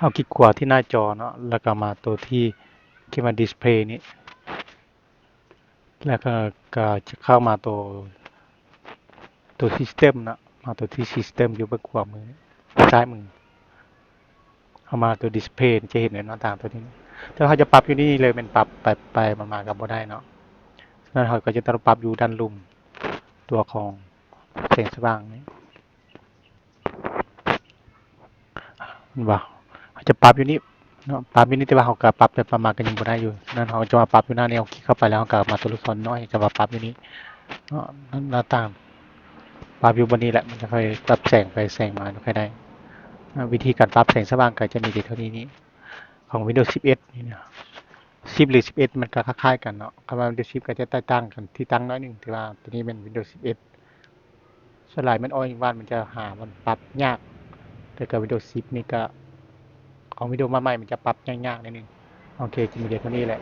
ເຮົາຄລິກຂວາທີ່ໜ້າຈໍເນາະ ແລ້ວກໍມາໂຕທີ່ ທີ່ວ່າດິສເພລນີ້ ແລ້ວກໍ ກໍຈະເຂົ້າມາໂຕ ໂຕຊິສເຕັມເນາະ ມາໂຕທີ່ຊິສເຕັມຢູ່ເບື້ອງຂວາມື ຊ້າຍມື. ເຮົາມາໂຕດິສເພລຈະເຫັນແນວໜ້າຕ່າງໂຕນີ້ ແຕ່ວ່າເຮົາຈະປັບຢູ່ນີ້ເລີຍ ແມ່ນປັບໄປໆມາໆກໍບໍ່ໄດ້ເນາະ. ສະນັ້ນເຮົາກໍຈະຕ້ອງປັບຢູ່ດ້ານລຸ່ມ ຕົວຂອງແສງສະຫວ່າງນີ້ ເຫັນບໍ່? ເຮົາຈະປັບຢູ່ນີ້ເນາະ ປັບຢູ່ນີ້ ແຕ່ວ່າເຮົາກໍປັບໄປປັບມາກໍຍັງບໍ່ໄດ້ຢູ່. ສະນັ້ນເຮົາຈະມາປັບຢູ່ໜ້ານີ້ ເຮົາຄລິກເຂົ້າໄປແລ້ວເຮົາກໍມາຕົວລູກສອນນ້ອຍ ຈະມາປັບຢູ່ນີ້ເນາະ ໜ້າຕ່າງ ປັບຢູ່ບ່ອນນີ້ແຫຼະ ມັນຈະຄ່ອຍປັບແສງໄປແສງມາ ມັນຄ່ອຍໄດ້. ວິທີການປັບແສງສະຫວ່າງກໍຈະມີແຕ່ເທົ່ານີ້ນີ້ ຂອງວິນໂດສິບເອັດນີ້ນະ ສິບ ຫຼື ສິບເອັດ ມັນກໍຄ້າຍໆກັນເນາະ. ຄຳວ່າວິນໂດສິບກໍຈະແຕກຕ່າງກັນທີ່ຕັ້ງໜ້ອຍໜຶ່ງ ທີ່ວ່າຕົວນີ້ແມ່ນວິນໂດສິບເອັດ ສ່ວນຫຼາຍແມ່ນ All in One ມັນຈະຫາມັນປັບຍາກ ແຕ່ກັບວິນໂດສິບນີ້ກໍ ຂອງວິນໂດມາໃໝ່ມັນຈະປັບຍາກໆໜ້ອຍໜຶ່ງ. ໂອເຄ ຈະມີແຕ່ເທົ່ານີ້ແຫຼະ